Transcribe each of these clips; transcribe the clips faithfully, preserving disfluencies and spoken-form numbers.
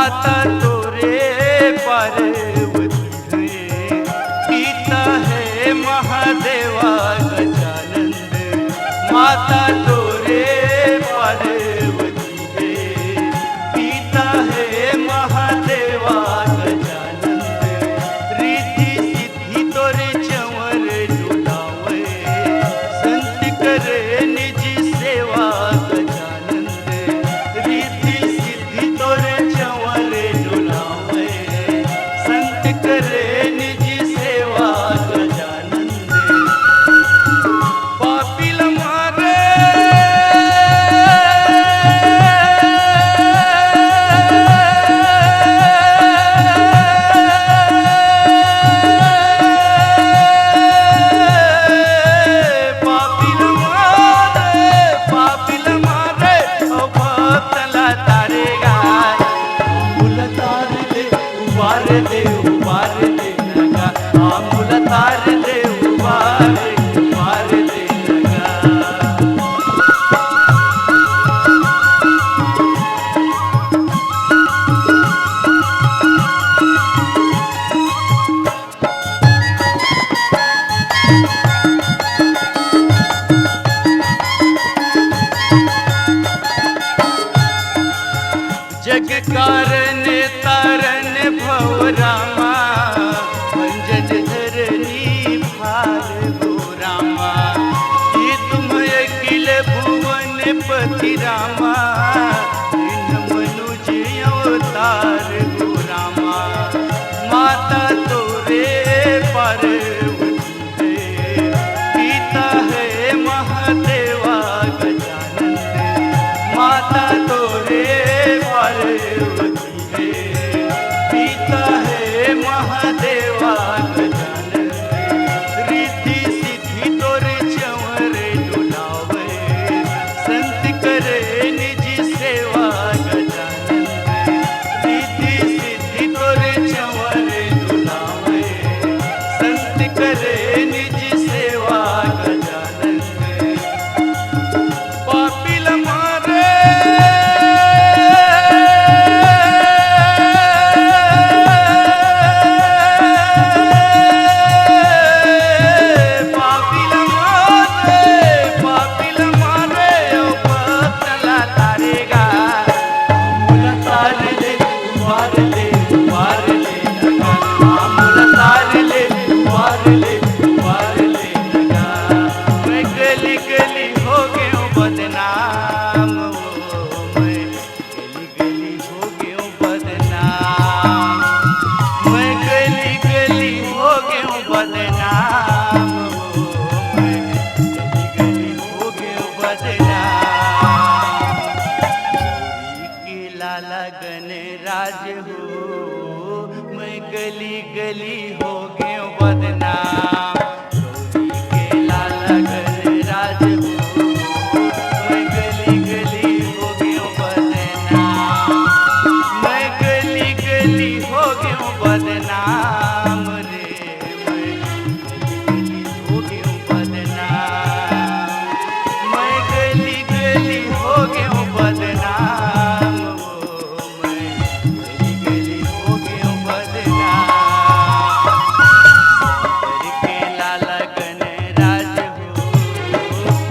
माता तोरे पार्वती हे, पिता हे महादेवा गजानंद। माता तोरे पार्वती हे, पिता हे महादेवा गजानंद। रिद्धि सिद्धि तोरे चंवर डोलावय, संत करे निज सेवा गजानंद। रिद्धि सिद्धि तोरे चंवर डोलावय, संत करे निज सेवा गजानंद। पापी ल मारे, पापी ल मारे, पापी ल मारे, ओ भक्त ल तारे गा। आंबुल तार दे, उबार दे, उबार दे नगा। आंबुल तार दे, उबार, उबार दे नगा। जग कारण तारण भव रामा, भंजन धरनी भार हो रामा। कि तुम अखिल भुवन पति रामा, दीन मनुज अवतार हो रामा। माता तोरे पार्वती हे, पिता हे महादेवा गजानंद। माता तोरे पार्वती हे, पिता हे महादेवा गजानंद। रिद्धि सिद्धि तोरे चंवर डोलावे, संत करे निज सेवा गजानंद। रिद्धि सिद्धि तोरे चंवर डोलावे, संत करे निज सेवा गजानंद। पापी ल मारे, पापी ल मारे, पापी ल मारे, ओ भक्त ल तारे गा। आंबुल तार ले, उबार ले, उबार ले नगा। आंबुल तार ले, उबार ले, उबार ले नगा। मैं गली गली हो गेंव बदनाम हो, मैं गली गली हो गेंव बदनाम। मैं गली गली हो गेंव बदनाम हो, मैं गली गली हो गेंव बदनाम। के लाला गणराज हो, मैं गली गली हो गेंव बदनाम। गौरी के लाला गणराज हो, मैं गली गली हो गेंव बदनाम। मैं गली गली हो गेंव बदनाम रे, मैं गली गली हो गेंव बदनाम। मैं गली गली हो गेंव बदनाम। मैं गली गली हो गेंव बदनाम। शंकर के लाला गणराज हो,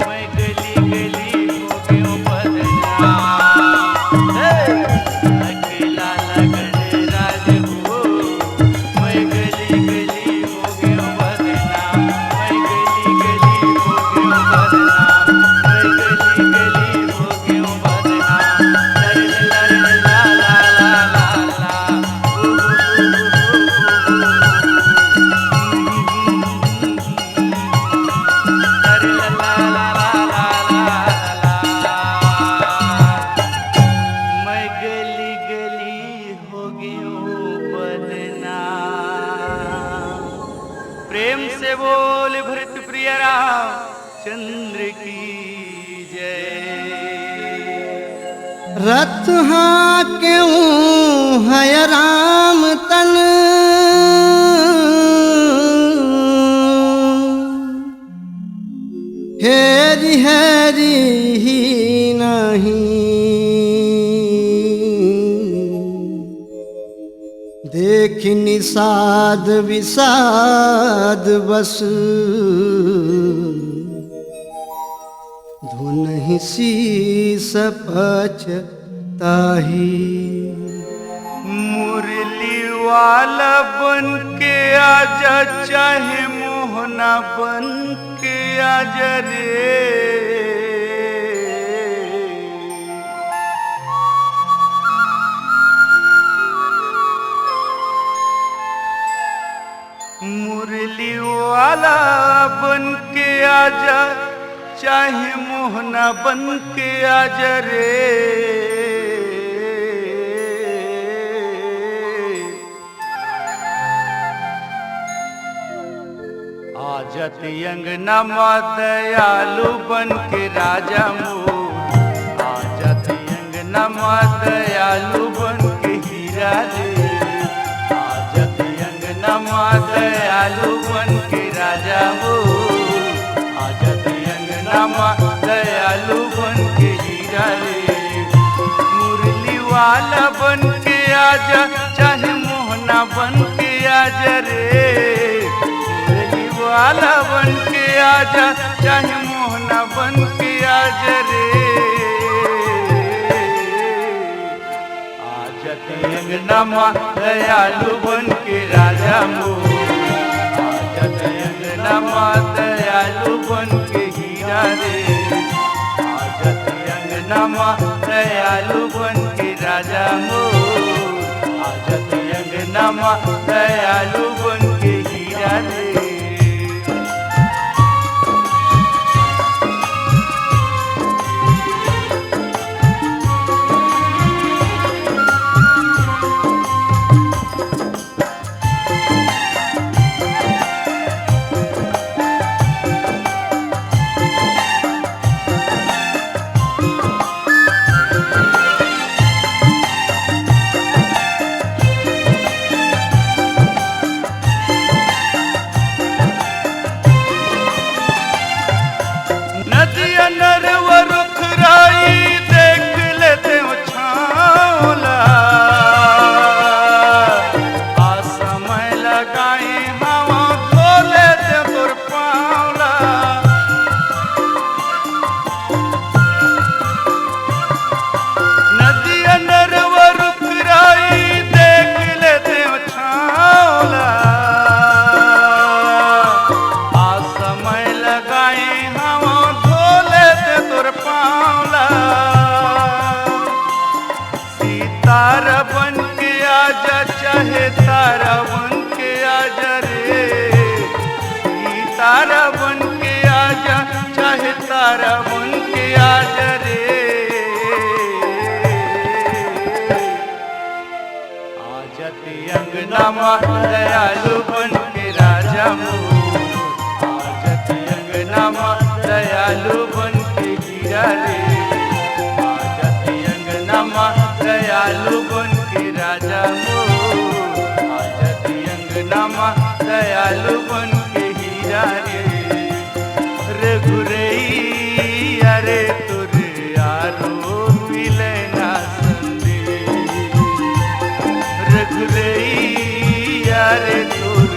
मैं गली गली हो गेंव बदनाम। हे! के लाला गणराज हो, मैं गली गली हो गेंव बदनाम। मैं गली गली हो गेंव बदनाम। मैं गली गली हो गेंव बदनाम। ला ला ला ला ला। मैं गली गली हो गेंव बदनाम। प्रेम से बोल भरत प्रिय रामचंद्र की जय। रथ हाँकेंव हय राम तन, हेरि हेरि ही नहीं। देखि निषाद विषाद बस, धुनहि शीस पछताही। मुरली वाला बन के आजा, चाहे मोहना बन के आजा रे। मुरली वाला बन के आजा, चाहे मोहना बन के आजा रे। आजा ते अंगना मा दयालु बन के राजा मोर, आजा ते अंगना मा दयालु बन के हीरा रे। आजा ते अंगना मा दयालु बन के राजा मोर, आजा ते अंगना मा दयालु बन के हीरा रे। मुरली वाला बन के आजा, चाहे मोहना बन के आजा रे। मुरली वाला बन के आजा, चाहे मोहना बन के आजा रे। आजा ते अंगना मा दयालु बन के राजा मोर, आजा ते अंगना मा दयालु बन के हीरा रे। आजा ते अंगना मा दयालु बन के राजा मोर, आजा ते अंगना मा दयालु बन के हीरा रे। नदिया नरवा रुख राई देख लेते हो छाँव ला। आ समय लगाई हवा धो लेते तोर पाँव ला। नदिया नरवा रुख राई देख लेते हो छाँव ला। आ समय लगाई हवा धो लेते तोर पाँव ला। सितारा बन के आजा, चाहे तारा बन के आजा रे। सितारा बन के आजा, चाहे तारा बन के आजा रे। आजा ते अंगना मा दयालु बन के राजा मोर, आजा ते अंगना मा दयालु बन के हीरा रे। आजा ते अंगना मा दयालु बन के राजा मोर, आजा ते अंगना मा दयालु बन के हीरा रे। रघुरैया रे तोर आरो मिले ना संदेश। रघुरैया रे तोर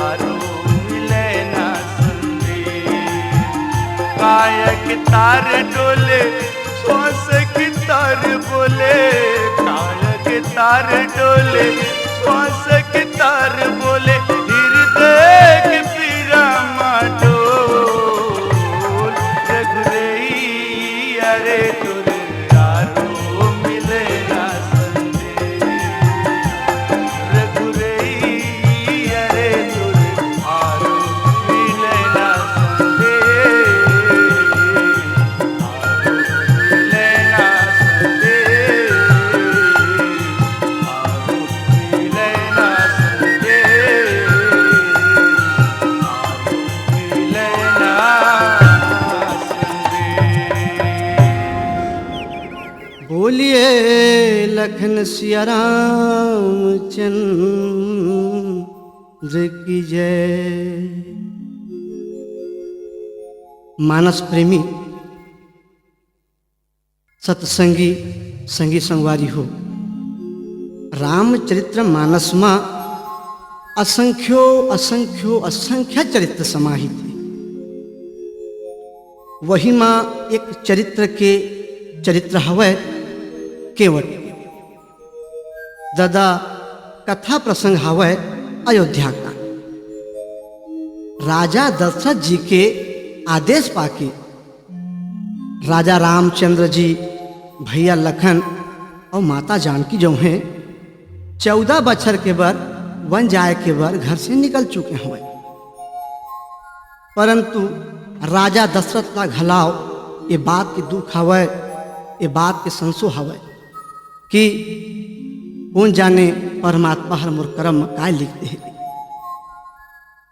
आरो मिले ना संदेश। काया के तार डोले, श्वास के तार बोले, काया के तार डोले, श्वास के तार बोले, हृदय के पीरा मा डोल। रघुरैया रे तोर आरो मिले ना संदेश। रघुरैया रे तोर आरो मिले ना संदेश। बोलिए लखन सिया रामचंद्र की जय। मानस प्रेमी सत्संगी संगी संगवारी हो, रामचरित्र मानस म असंख्यो असंख्यो असंख्य चरित्र समाहित हे। वही म एक चरित्र के चरित्र हवय केवट। ददा, कथा प्रसंग हवय अयोध्या कांड। राजा दशरथ जी के आदेश पाके राजा रामचंद्र जी, भैया लखन अउ माता जानकी जो हैं, चौदह बछर के बर वन जाए के बर घर से निकल चुके हवय। परंतु राजा दशरथ ला घलाव ए बात के दुख हवय, ए बात के संसो हवय कि कोन जाने परमात्मा हर मोर करम म काय लिख दे हे।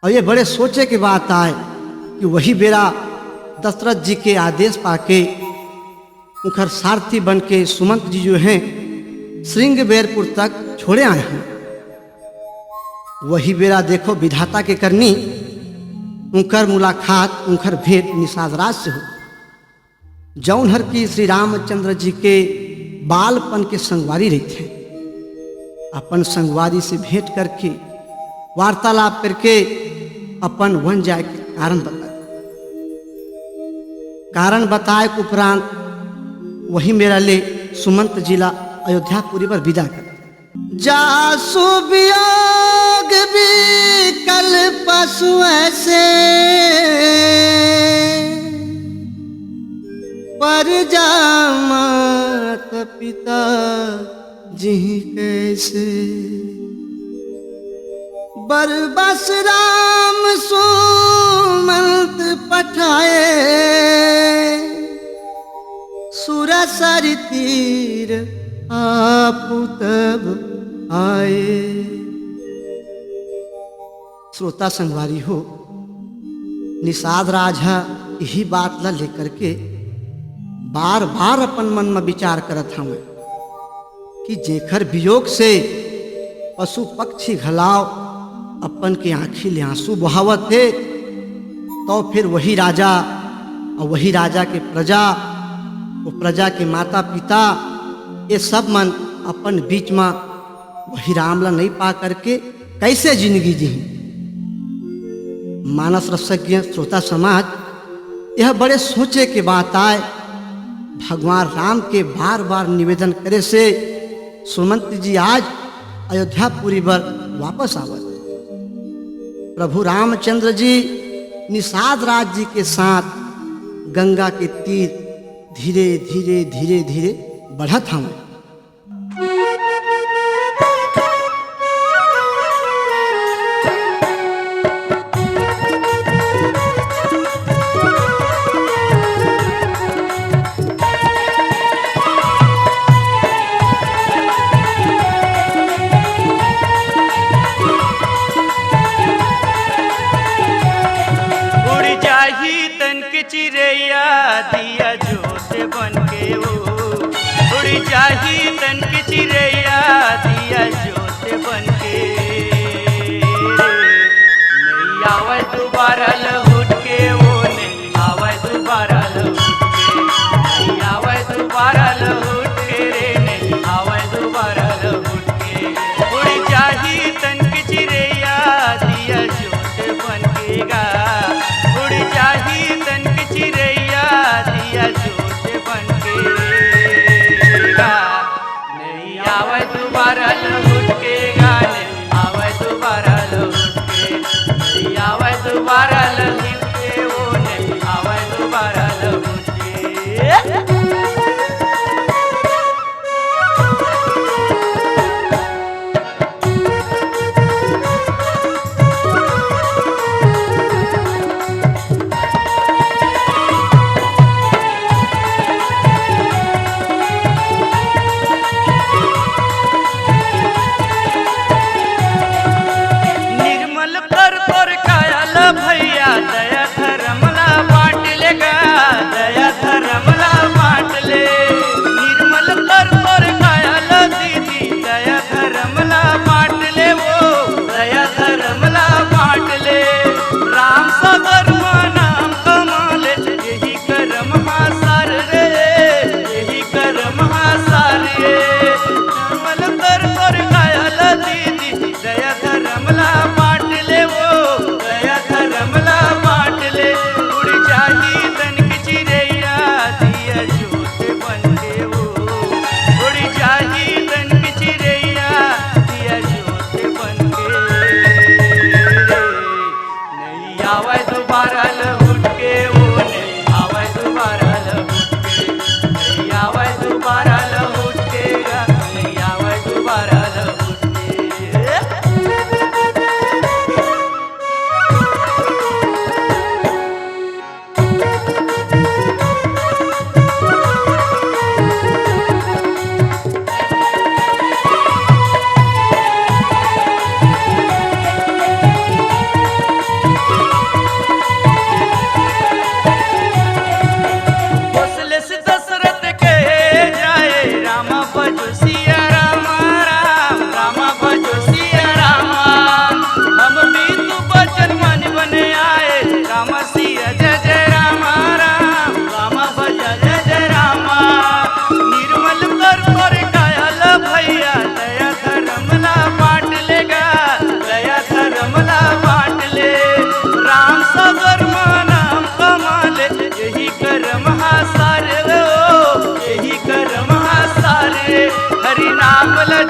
अउ ये बड़े सोचे के बात आय कि वही बेरा दशरथ जी के आदेश पाके उंखर सारथी बन के सुमंत जी जो हैं, श्रृंगबेरपुर तक छोड़े आए हैं। वही बेरा देखो विधाता के करनी, उंखर मुलाकात, उंखर भेंट निषाद राज से हो, जौन हर की श्री रामचंद्र जी के बालपन के संगवारी रहिथे। अपन संगवारी से भेंट करके, वार्तालाप करके अपन वन जाए के कारण बताए। कारण बताए के उपरांत वही बेरा ले सुमंत जी ला अयोध्यापुरी बर विदा कर। जासु वियोग विकल पशु ऐसे, पर जा मात पिता जिहि कैसे। बरबस राम सुमंत पठाए, सुरसर तीर आपु तब आए। श्रोता संगवारी हो, निषाद राज ह इही बात ला लेकर के बार-बार अपन मन म विचार करत हवय कि जेखर वियोग से पशु पक्षी घलाव अपन के आँखी ले आंसू बहावत हे, तो फिर वही राजा अउ वही राजा के प्रजा, वो प्रजा के माता पिता, ये सब मन अपन बीच म वही राम ला नइ पा करके कैसे जिंदगी जीही? मानस रसज्ञ श्रोता समाज, यह बड़े सोचे के बात आय। भगवान राम के बार-बार निवेदन करे से सुमंत जी आज अयोध्यापुरी बर वापस आवत। प्रभु रामचंद्र जी निषाद राज जी के साथ गंगा के तीर धीरे, धीरे, धीरे, धीरे बढ़त हवं। उड़ जाही तन के चिरैया, दिया जोत बन के वो। उड़ जाही तन के चिरैया, दिया जोत बन के। नइ आवय दुबारा लहुट के वो, नइ आवय दुबारा लहुट के। नइ आवय दुबारा लहुट के रे, नइ आवय दुबारा लहुट के। उड़ जाही तन के चिरैया, दिया जोत बन के गा। उड़ जाही तन के चिरैया, दिया जोत बन के गा। नइ आवय दुबारा लहुट के गा, नइ आवय दुबारा लहुट के। नइ आवय दुबारा लहुट के वो, नइ आवय दुबारा लहुट के।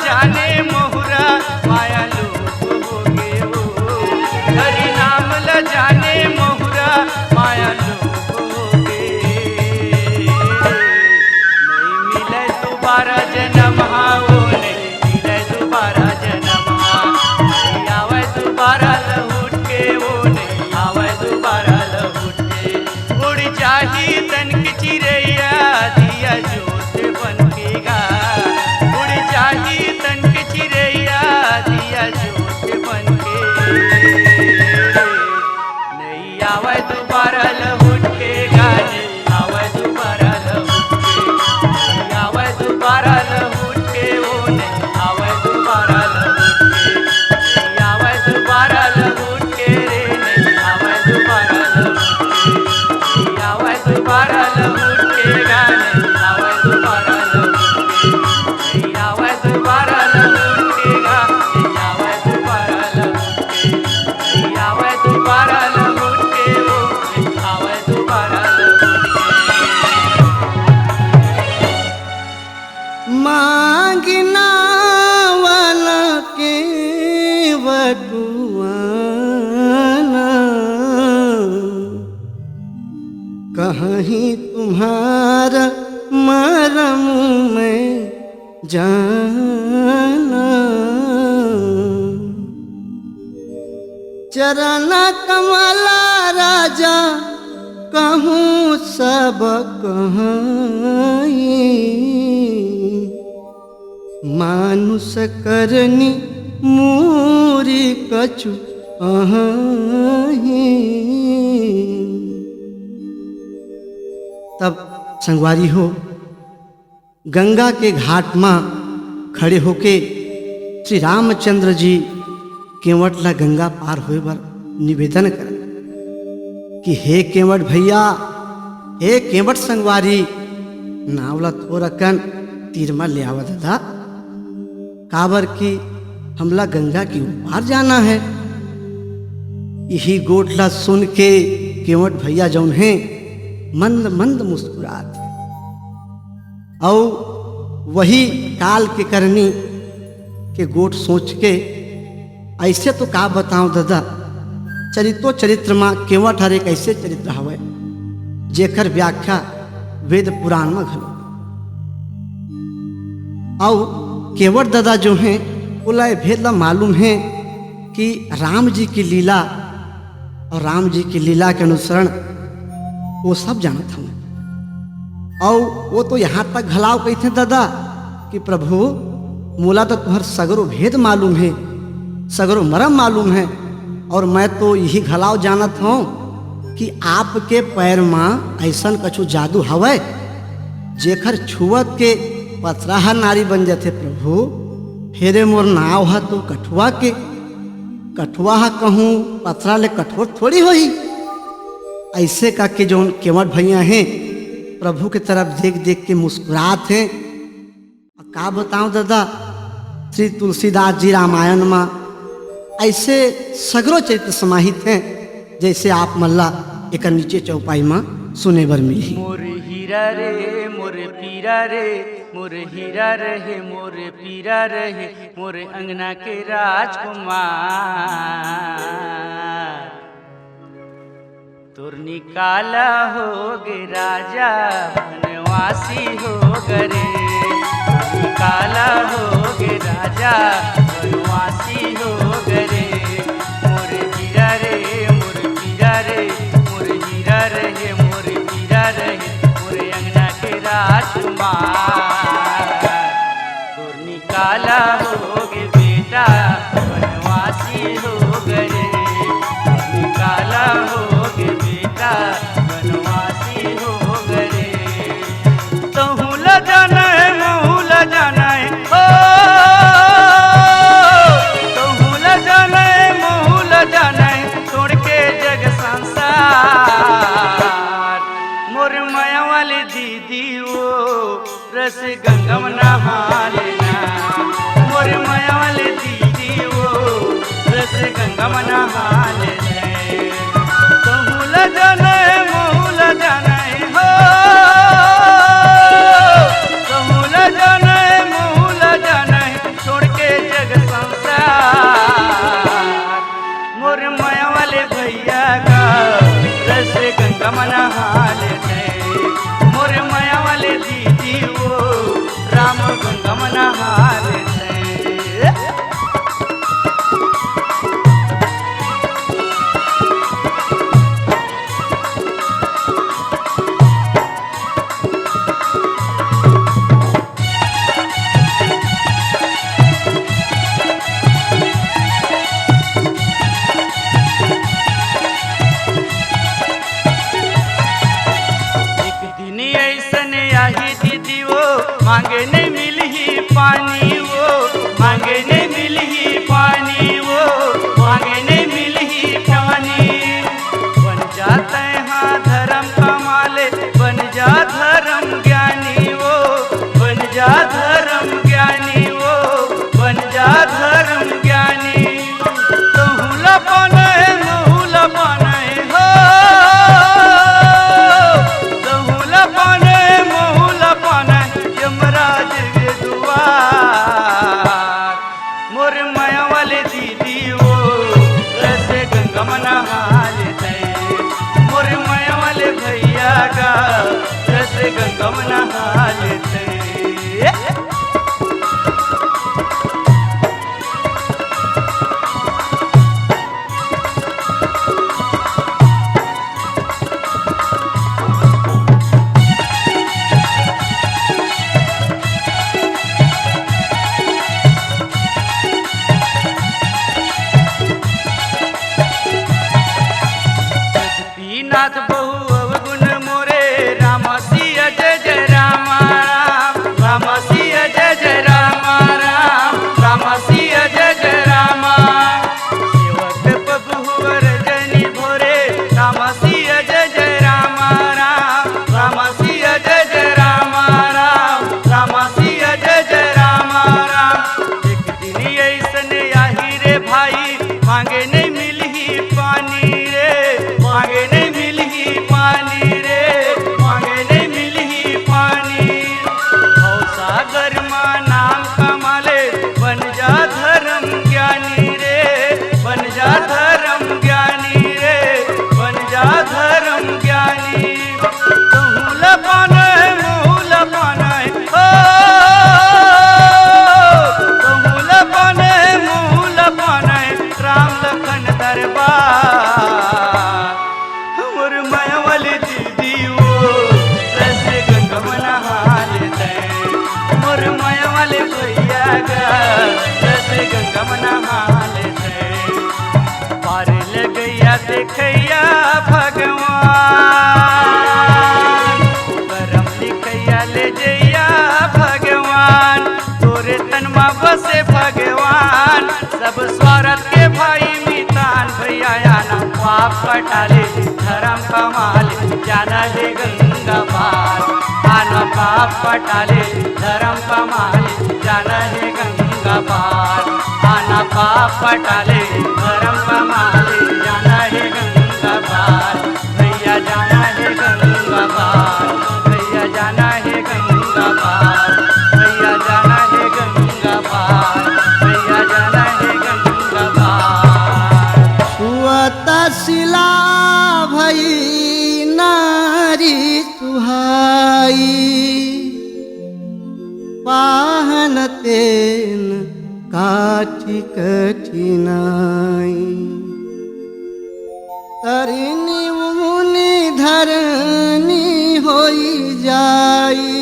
जाने महुरा माया लोभ होगे ओ, हरि नाम ल जाने महुरा माया लोभ होगे। नहीं मिले दोबारा जनम हा ओ, नहीं मिले दोबारा जनम हा, नहीं आवे दोबारा लहुट के ओ, नहीं आवे दोबारा लहुट के। उड़ जाही तन के चिरैया, दिया जोत बन के गा। उड़ जाही तन के चिरैया, दिया जोत बन के। नहीं आवे दोबारा लहुट के गा, नहीं आवे दोबारा लहुट के। नहीं आवे दोबारा लहुट के ओ, नहीं आवे दोबारा लहुट के। नहीं आवे दोबारा लहुट के रे, नहीं आवे दोबारा लहुट के। नहीं आवे दोबारा लहुट के गा, नहीं आवे दोबारा लहुट के। नहीं आवे दोबारा लहुट के गा, नहीं आवे दोबारा लहुट के। नहीं आवे दोबारा लहुट के ओ, नहीं आवे दोबारा लहुट के। मांगना वाला के बटुआना, कहीं तुम्हारा मरम मैं जाना। चरण कमला राजा कहूँ सब कहाई, मानुष करनी मूरी कछु अहाई। तब संगवारी हो, गंगा के घाट म खड़े होके श्री रामचंद्र जी केवट ला गंगा पार होए बर निवेदन करत कि हे केवट भैया, हे केवट संगवारी, नाव ला थोरकन तीर म ले आवा ददा, काबर कि हमला गंगा के ओ पार जाना है। इही गोठ ला सुन के केवट भैया जौन है, मंद मंद मुस्कुरात हे। अउ वही काल के करनी के गोठ सोच के, अइसे तो का बतांव ददा, चरित्रो चरित्र म केवट हर एक अइसे चरित्र हवय, जेकर व्याख्या वेद पुराण म घलो। अउ केवट ददा जो हे, ओला ए भेद ला मालूम हे कि राम जी के लीला अउ राम जी के लीला के अनुसरण ओ सब जानत हवय। अउ ओ तो यहाँ तक घलाव कहिथे ददा कि प्रभु, मोला तो तुँहर सगरो भेद मालूम हे, सगरो मरम मालूम हे, अउ मैं तो इही घलाव जानत हौं कि आपके पैर म अइसन कछु जादू हवय, जेखर छुवत के पथरा ह नारी बन जाथे प्रभु। फेरे मोर नाव ह तो कठुआ के, कठुआ ह कहूँ पथरा ले कठोर थोड़ी होही। अइसे कहिके जौन केवट भैया हे, प्रभु के तरफ देख देख के मुस्कुरात हे। अउ का बतांव ददा, श्री तुलसीदास जी रामायण म अइसे सगरो चरित्र समाहित हे, जइसे आप मन ला एकर नीचे चौपाई म सुने बर मिलही। मोर हीरा रे, मोर पीरा रे, मोर हीरा रहे, मोर पीरा रहे, मोर अंगना के राजकुमार। तोर निकाला होगे राजा बनवासी होगे रे, तोर निकाला होगे राजा बनवासी होगे रे। मोर हीरा रे, मोर पीरा रे, मोर हीरा रहे, मोर पीरा रहे, मोर अंगना के राजकुमार। तोर निकाला होगे बेटा बनवासी होगे रे, तोर निकाला होगे बेटा बनवासी होगे रे। तहूँ ला जाना हे, महूँ ला जाना हे, ओ, तहूँ ला जाना हे, महूँ ला जाना हे, छोड़ के जग संसार। मोर मया वाली दीदी ओ, रस गंगा म नहा लेना। मोर मया वाली दीदी ओ, रस गंगा म नहा लेना। तहूँ ला जाना हे, महूँ ला जाना हे, हो। तहूँ ला जाना हे, महूँ ला जाना हे, मांगे नहीं मिलही पानी वो, मांगे नहीं मिलही पानी वो, मांगे नहीं मिलही पानी। बन जा तैं हा धर्म कमाले, बन जा धर्म ज्ञानी वो, बन जा धर्म ज्ञानी वो, बन जा धर्म ज्ञानी। तहूँ ला पाना हे, महूँ ला पाना हे हो। तहूँ ला पाना हे, महूँ ला पाना हे, यमराज के दुआर। मोर मया वाले दीदी वो, कैसे गंगा म नहा लेते। मोर मया वाले भैया गा, कैसे गंगा म नहा लेते। पीनाथ बहु अवगुण मोरे, राम सिया जय जय राम राम, राम सिया जय जय राम राम, राम सिया जय जय राम। सेवक प्रभु वर जनी भोरे, राम सिया जय जय राम राम, राम सिया जय जय राम राम, राम सिया जय जय राम राम। एक दिन ऐसन आही रे भाई, मांगे नहीं मिलही पानी रे, मांगे नहीं मिलही पानी रे, मांगे नहीं मिलही पानी। भव सागर मा नाम कमाले, बन जा धर्म ज्ञानी रे, बन जा धर्म ज्ञानी रे, बन जा धर्म ज्ञानी। तहूँ ला पाना हे, महूँ ला पाना हे हो। तहूँ ला पाना हे, महूँ ला पाना हे, राम लखन दरबार। मोर मया वाले दीदी वो, कैसे गंगा म नहा लेते। मोर मया वाले भैया गा, कैसे गंगा म नहा लेते। पार लगैया देखैया भगवान, करम लिखैया ले जैया भगवान, तोरे तन मा बसे भगवान। सब स्वार्थ के भाई मितान, भैया आना पाप कटाले, धर्म कमाले, जाना हे गंगा पार। आना पाप कटाले, धर्म कमाले, जाना हे गंगा पार। आना पाप कटाले, धर्म कमाले, जाना हे गंगा पार। भैया जाना हे गंगा पार, भैया जाना हे गंगा पार, भैया जाना हे गंगा पार, भैया जाना हे गंगा पार। सुअत सिला भई नारी सुहाई, पाहन तेन काठी कठिनाई। तरिनी मुनि धरनी होई जाई,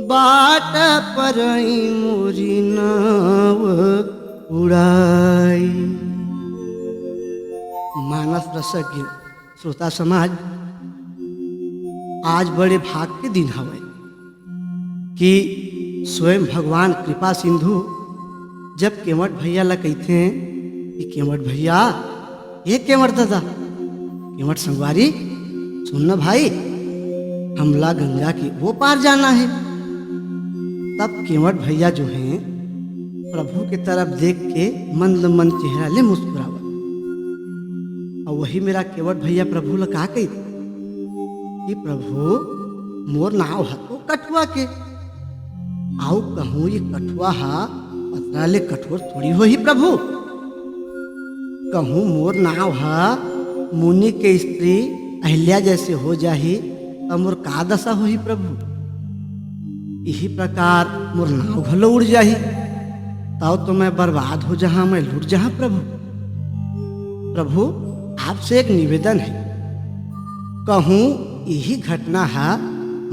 बाट परई मोरी नाव उड़ाई। मानस रसज्ञ श्रोता समाज, आज बड़े भाग के दिन हवय कि स्वयं भगवान कृपा सिंधु जब केवट भैया ला कहिथे कि केवट भैया, ए केवट दादा, केवट संगवारी, सुन न भाई, हमला गंगा के वो पार जाना हे। तब केवट भैया जो हे, प्रभु के तरफ देख के मंद मंद चेहरा ले मुस्कुरावत। अउ वही मेरा केवट भैया प्रभु ला का कहिथे कि प्रभु, मोर नाव ह तो कठुआ के, अउ कहूँ ये कठुआ ह पथरा ले कठोर थोड़ी होही प्रभु। कहूँ मोर नाव ह मुनि के स्त्री अहिल्या जैसे हो जाही, त मोर का दशा होही प्रभु? इही प्रकार मोर नाव घलो उड़ जाही, तब तो मैं बर्बाद हो जहाँ, मैं लुट जहाँ प्रभु। प्रभु, आपसे एक निवेदन हे, कहूँ इही घटना ह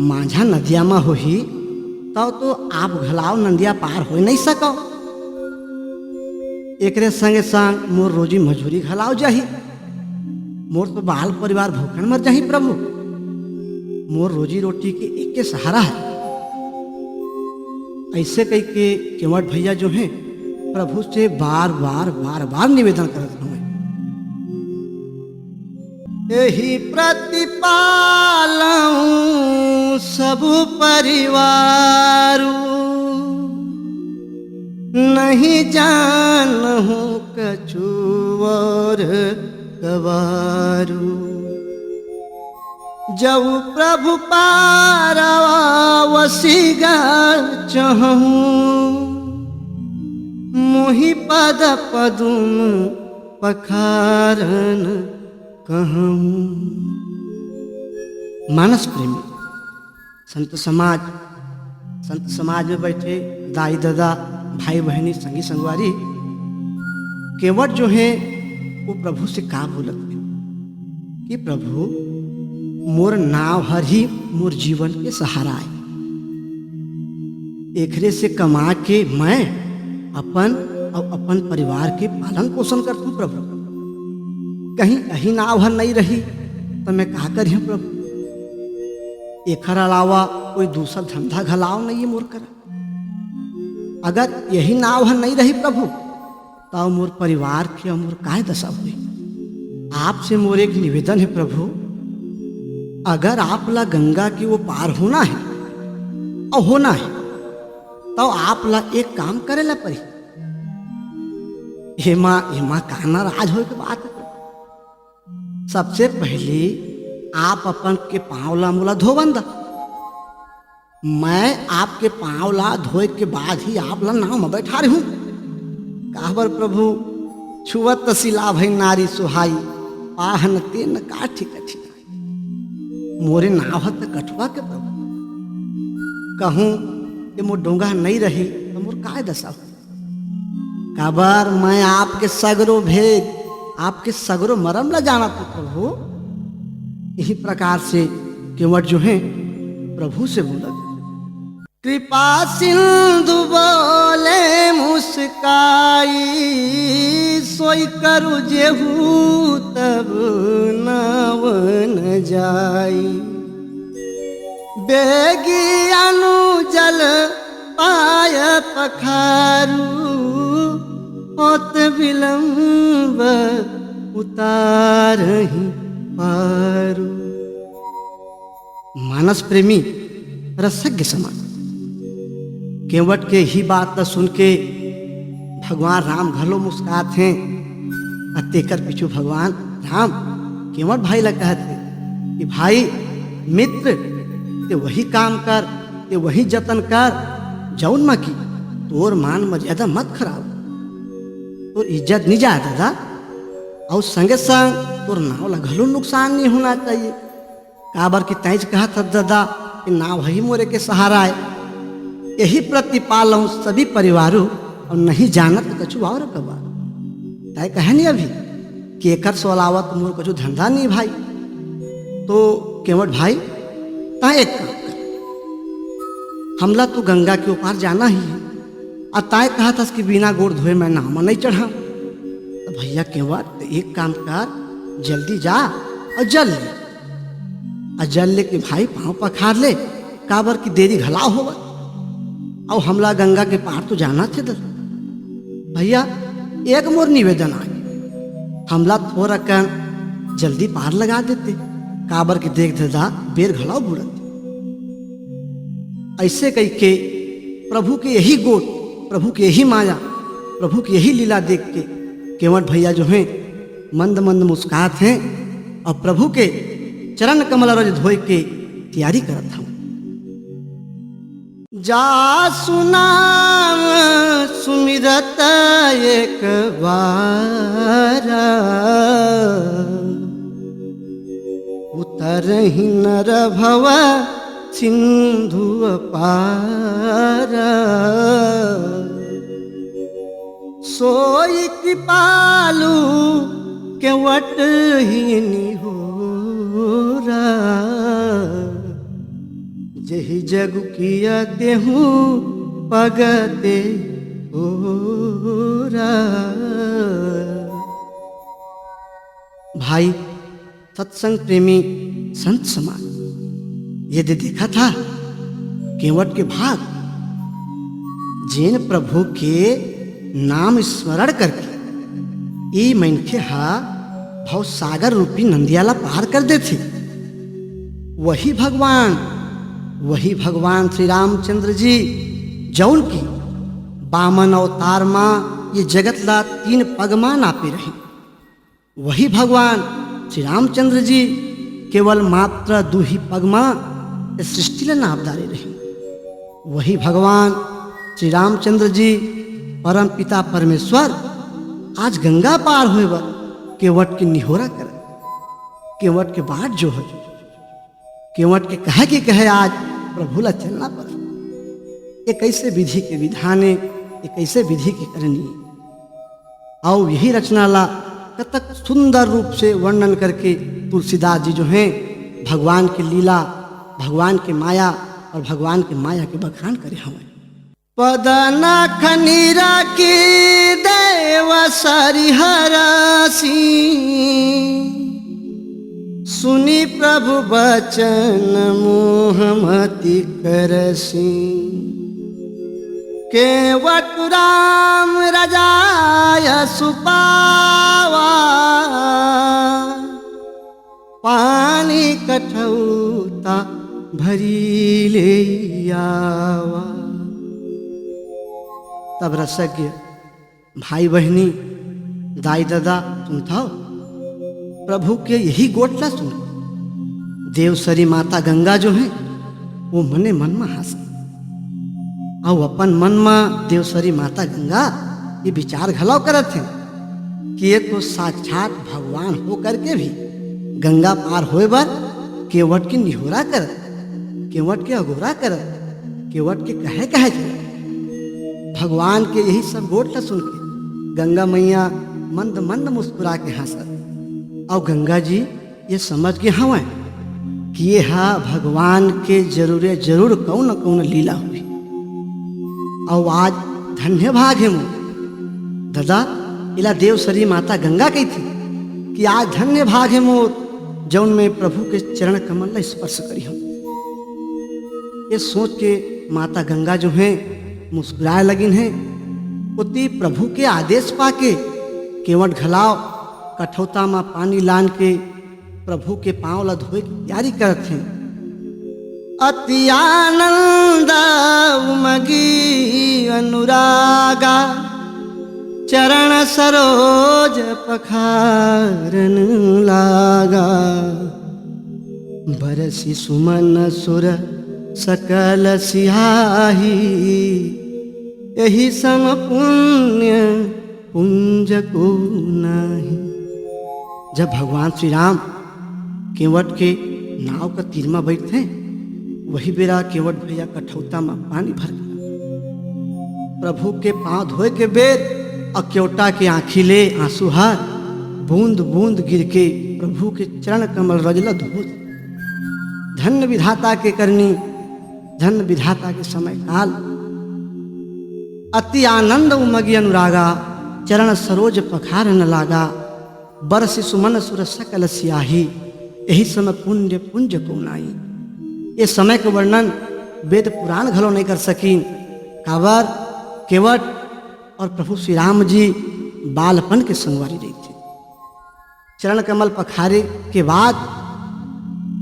माझा नदिया म होही, तब तो आप घलाव नदिया पार हो नहीं सकव। एकरे संगे संग मोर रोजी मजूरी घलाव जाही। मोर तो बाल परिवार भूखन मर जाही प्रभु। मोर रोजी रोटी के एके सहारा हे। ऐसे कहिके केवट भैया जो है, प्रभु से बार बार, बार बार निवेदन करत हवंय। एहि प्रतिपालहूँ सब परिवारु, नहीं जानहूँ कछु और गवारु। जब प्रभु पारवसिगा चहूँ, मोहि पद पदुम पखारन कहूँ। मानस प्रेमी, संत समाज, संत समाज में बैठे दाई ददा, भाई बहनी, संगी संगवारी, केवट जो है वो प्रभु से का बोलत है कि प्रभु, मोर नाव हर ही मोर जीवन के सहारा है। एकरे से कमा के मैं अपन अउ अपन परिवार के पालन पोषण करथूं प्रभु। कहीं यही नाव हर नहीं रही त मैं का करिहूं प्रभु? एखर अलावा कोई दूसर धंधा घलाव नहीं है मोर करा। अगर यही नाव हर नहीं रही प्रभु, तब मोर परिवार के अउ मोर काय दशा होही? आपसे मोर एक निवेदन है प्रभु, अगर आप ला गंगा के वो पार होना है अउ होना है, तब आप ला एक काम करे ला पड़ी। एमा, एमा का नाराज होए के बात है? सबसे पहली आप अपन के पांव ला मोला धोवन दा। मैं आपके पांव ला धोए के बाद ही आप ला नाव म बैठारे हूं। काबर प्रभु, छुअत सिला भई नारी सुहाई, पाहन तेन काठी कठिनाई। मोरे नाव ह त कठुआ के प्रभु, कहूं ये मोर डोंगा नहीं रही त मोर काय दशा हो? काबर मैं आपके सगरो भेद, आपके सगरो मरम ला जानत हूं प्रभु। यही प्रकार से केवट जो है प्रभु से बोलत। कृपा सिंधु बोले मुस्काई, सोई करू जेहू तब नाव न जाई। बेगी अनु जल पाय पखारू, होत विलंब उतारहि पारू। मानस प्रेमी रसज्ञ समान। केवट के ही बात ल सुन के भगवान राम घलो मुस्कात हें। अउ तेकर पीछू भगवान राम केवट भाई ल कहत हे कि भाई मित्र, ते वही काम कर, ते वही जतन कर, जउन म कि तोर मान मर्यादा मत खराब, तोर इज्जत नी जाय ददा, अउ संगे संग तोर नाव ल घलो नुकसान नी होना चाहिए। काबर कि तैंच कहत हस ददा कि नाव ही मोरे के सहारा आय। यही प्रतिपालहूं सभी परिवारू, अउ नहीं जानत कछु और कबा। तैं कहे नी अभी कि एकर से अलावा तो मोर कछु धंधा नी भाई। तो केवट भाई, तैं एक काम कर, हमला तो गंगा के ओपार जाना ही है, अउ तैं कहत हस कि बिना गोड़ धोए मैं नाव म नहीं चढ़ांव। त भैया केवट, त एक काम कर, जल्दी जा अउ जल ले। अउ जल लेके भाई पांव पखार ले, काबर कि देरी घलाव होवत। अउ हमला गंगा के पार तो जाना थे ददा। भैया, एक मोर निवेदन आय, हमला थोरकन जल्दी पार लगा देते, काबर कि देख ददा, बेर घलाव बुड़त। ऐसे कहिके प्रभु के यही गोठ, प्रभु के यही माया, प्रभु के यही लीला देख के केवट भैया जो हैं, मंद मंद मुस्कात हें अउ प्रभु के चरण कमल रज धोए के तैयारी करत हवं। जा सुनाम सुमिरत एक बार, उतरहि नर भव सिंधु अपार। सोई कृपालु केवट ही निहोरा, जेहि जगु किया तेहू पगते होरा। भाई, सत्संग प्रेमी संत समाज, ये दे देखा था केवट के भाग। जेन प्रभु के नाम स्मरण करके ए मनखे ह भव सागर रूपी नंदिया ला पार कर देथे, वही भगवान, वही भगवान श्री रामचंद्र जी, जौन की बामन अवतार मा ये जगत ला तीन पग मा नापे रहे, वही भगवान श्री रामचंद्र जी केवल मात्र दू ही पग मा ए सृष्टि ला नाप डारे रहे। वही भगवान श्री रामचंद्र जी, परम पिता परमेश्वर, आज गंगा पार होए बर केवट के निहोरा करत, केवट के बाट जोहत, केवट के कहे के कहे आज प्रभु ला चलना पड़त। ये कैसे विधि के विधान ए, ये कैसे विधि के करनी ए। अउ यही रचना ला कतक सुंदर रूप से वर्णन करके तुलसीदास जी जो हैं, भगवान के लीला, भगवान के माया अउ भगवान के माया के बखान करे हवंय। पद नख निरखि देव सरिहरसि, सुनि प्रभु बचन मोह मति करसि। केवट राम रजाय सुपावा, पानी कठौता भरी ले आवा। तब रसज्ञ भाई बहिनी, दाई ददा सुनथव, प्रभु के यही गोठ ला सुन। देवसरी माता गंगा जो हे, वो मने मन म हाँसत, अउ अपन मन म देवसरी माता गंगा ये विचार घलव करत हे कि ये तो साक्षात भगवान हो करके भी गंगा पार होए बर केवट के निहोरा करत, केवट के अगोरा करत, केवट के कहे कहे चलत। भगवान के यही सब गोठ ला सुन के गंगा मैया मंद मंद मुस्कुरा के हाँसत। अउ गंगा जी ये समझ गे हवंय कि ये हा भगवान के जरूरे जरूर कउन न कउन लीला होही। अउ आज धन्य भाग हे मोर। ददा, एला देवसरी माता गंगा कहिथे कि आज धन्य भाग हे मोर, जउन में प्रभु के चरण कमल ला स्पर्श करिहंव। ये सोच के माता गंगा जो हे मुस्कुराए लगिन हे। ओती प्रभु के आदेश पाके केवट घलाव कठौता म पानी लान के प्रभु के पांव ला धोए के तैयारी करत हे। अति आनंद उमगी अनुरागा, चरण सरोज पखारन लागा। बरसि सुमन सुर सकल सियाही, एहि सम पुण्य पुंज को नाही। जब भगवान श्री राम केवट के नाव का तीर म बइठथे, वही बेरा केवट भैया कठौता म पानी भर के प्रभु के पांव धोए के बेर अउ केवटा के आंखी ले आंसू ह बूंद बूंद गिर के प्रभु के चरण कमल रज ल धोत। धन्य विधाता के करनी, धन्य विधाता के समय काल। अति आनंद उमगी अनुरागा, चरण सरोज पखारन लागा। बरसि सुमन सुर सकल सियाही, एहि सम पुण्य पुंज को नाही। ये समय के वर्णन वेद पुराण घलो नहीं कर सकिन। काबर केवट अउ प्रभु श्री राम जी बालपन के संगवारी रहिथे। चरण कमल पखारे के बाद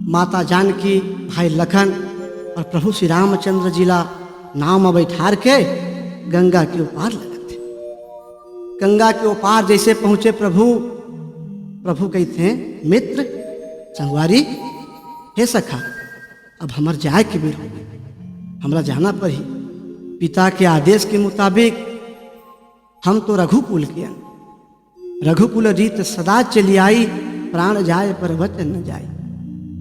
माता जानकी, भाई लखन अउ प्रभु श्री रामचंद्र जी ला नाव म बइठार के गंगा के ओ पार लगथे। गंगा के ओ पार जइसे पहुंचे प्रभु, प्रभु कहिथे, "मित्र, संगवारी, हे सखा, अब हमर जाए के बेर होगे, हमला जाना परही। पिता के आदेश के मुताबिक हम तो रघुकुल के अन, रघुकुल रीत सदा चली आई, प्राण जाए पर वचन न जाई।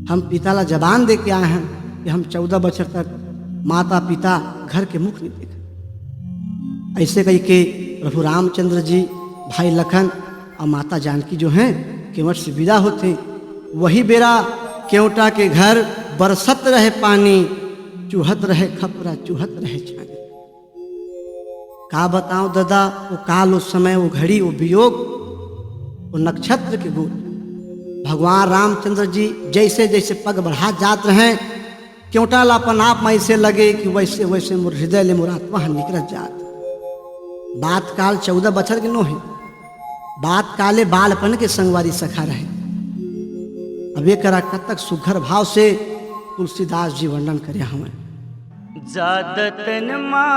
हम पिता ला जबान दे के आए हन कि हम चौदह बछर तक माता पिता घर के मुख नहीं देखन।" अइसे कहिके प्रभु रामचंद्र जी, भाई लखन अउ माता जानकी जो हे केवट से विदा होथे। वही बेरा केवटा के घर बरसत रहे पानी, चुहत रहे खपरा, चुहत रहे छानी। का बतावं ददा, ओ काल, ओ समय, ओ घड़ी, ओ वियोग, ओ नक्षत्र के गोठ। भगवान रामचंद्र जी जइसे जइसे पग बढ़ात जात रहें, केवटा ला अपन आप म अइसे लगे कि वइसे वइसे मोर हृदय ले मोर आत्मा ह निकरत जात। बात काल चौदह बछर के नोहे, बात काले बालपन के संगवारी सखा रहे। अब एकरा कतक सुघर भाव से तुलसीदास जी वर्णन करे हवय। जादतन मा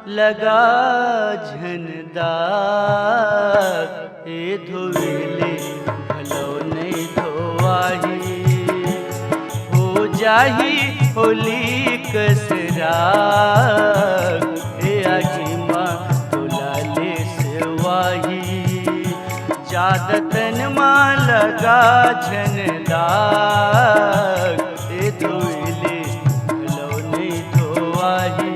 लगा झन दाग, ए धोवेले घलो नइ धोवाही। हो जाही होली कस राग, ए आगी मा तोला ले सेवाही। जादतन मा लगा झन दाग, ए धोइले घलो नइ धोवाही।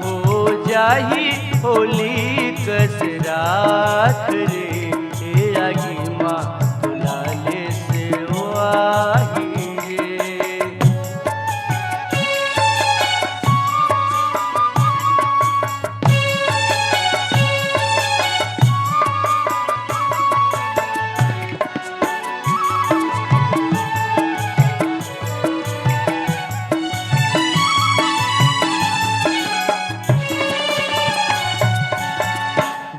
हो जाही होली कस रात रे, ए आगी मा तोला ले सेवाही रे।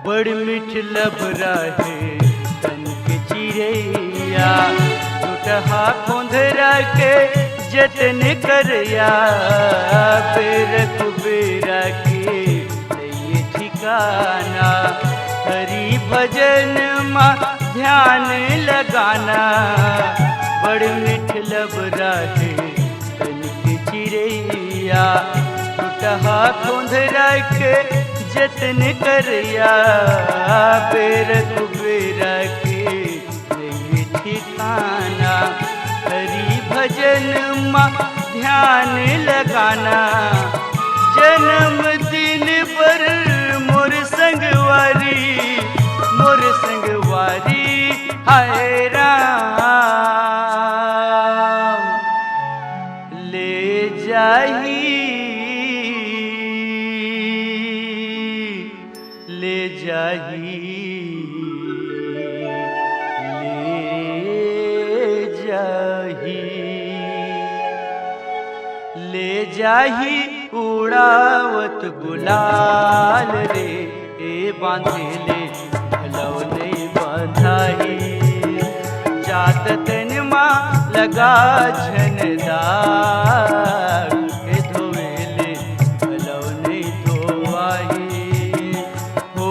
बड़ मीठ लबरा हे तन के चिरैया, टूटहा खोंधरा के जतन करया, बेर कुबेरा के नइये ठिकाना। हरि भजन मा ध्यान लगाना, बड़ मीठ लबरा हे तन के चिरैया, टूटहा खोंधरा के जतन करया, बेर कुबेरा के नइये ठिकाना। हरि भजन मा ध्यान लगाना, जन्मदिन बर मोर संगवारी, मोर संगवारी, हाय राम। ले जाही, ले जाही, ले जाही, ले जाही उड़ावत गुलाल रे। ए बांधे ले घलो नइ बंधाही, जादतन मा लगा झन दाग, ए धोवे ले घलो नइ धोवाही। हो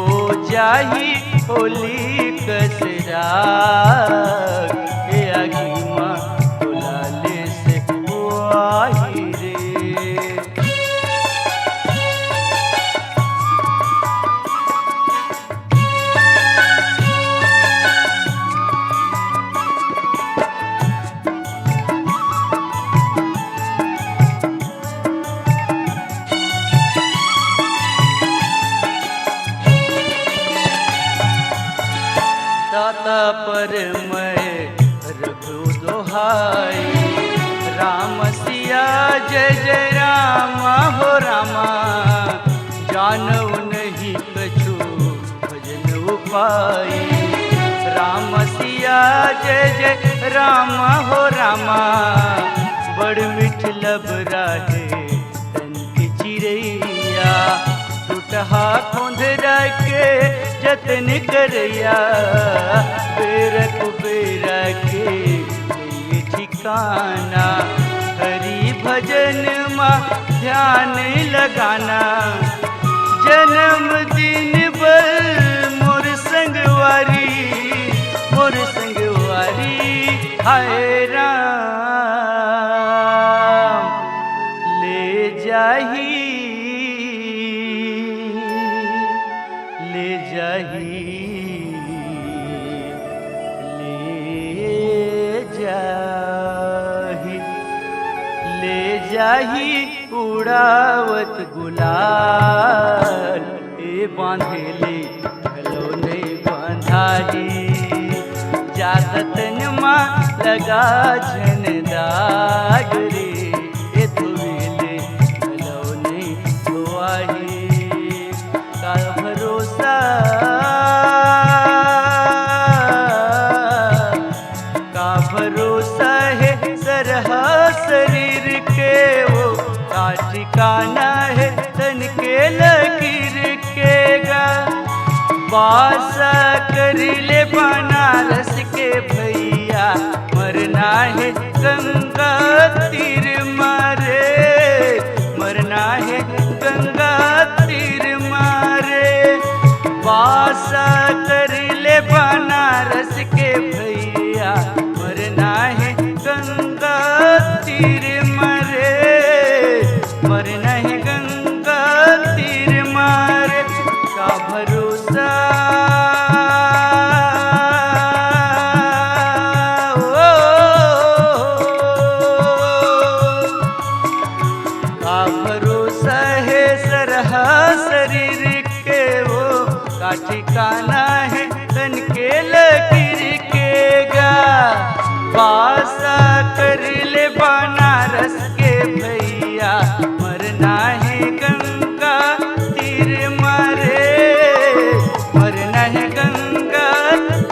जाही होली कस राग, ए आगी मा तोला ले सेवाही रे। दाता परमय रघु दोहाई, राम सिया जय जय राम हो रामा, जानव नहीं कछु भजन उपाई। राम सिया जय जय राम हो रामा, बड़ मीठ लबरा हे तन के चिरैया, टूटहा खोंधरा के जतन करैया, बेर कुबेरा के नइये ठिकाना। हरि भजन मा ध्यान लगाना, जन्मदिन बर मोर संगवारी, मोर संगवारी, हाय राम। ले जाही, ले जाही, ले जाही, ले जाही उड़ावत गुलाल, ए बांधे ले घलो नइ बंधाही, जादतन मा लगा झन दाग रे, ए धोवे ले घलो नइ धोवाही। का भरोसा, का भरोसा हे सरहा शरीर के वो, का ठिकाना हे तन के लकीर के। पासा कर ले बनारस के भैया, मरना हे गंगा तीर मारे, मरना हे गंगा तीर मारे। पासा कर ले बनारस के भैया, मरना हे गंगा तीर मारे, मरना हे गंगा तीर मारे। का भरोसा, ओ, का भरोसा हे सरहा शरीर के, ओ, का ठिकाना हे तन के लकीर के गा। पासा कर ले बनारस के भैया, मरना हे गंगा तीर मारे, मरना हे गंगा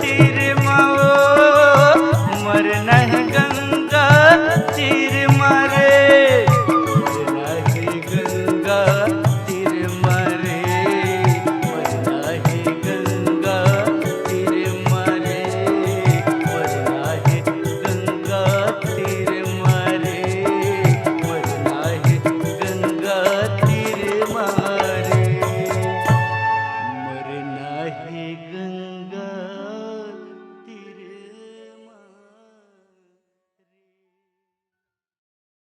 तीर माओ, मरना हे गंगा तीर मारे, मरना हे गंगा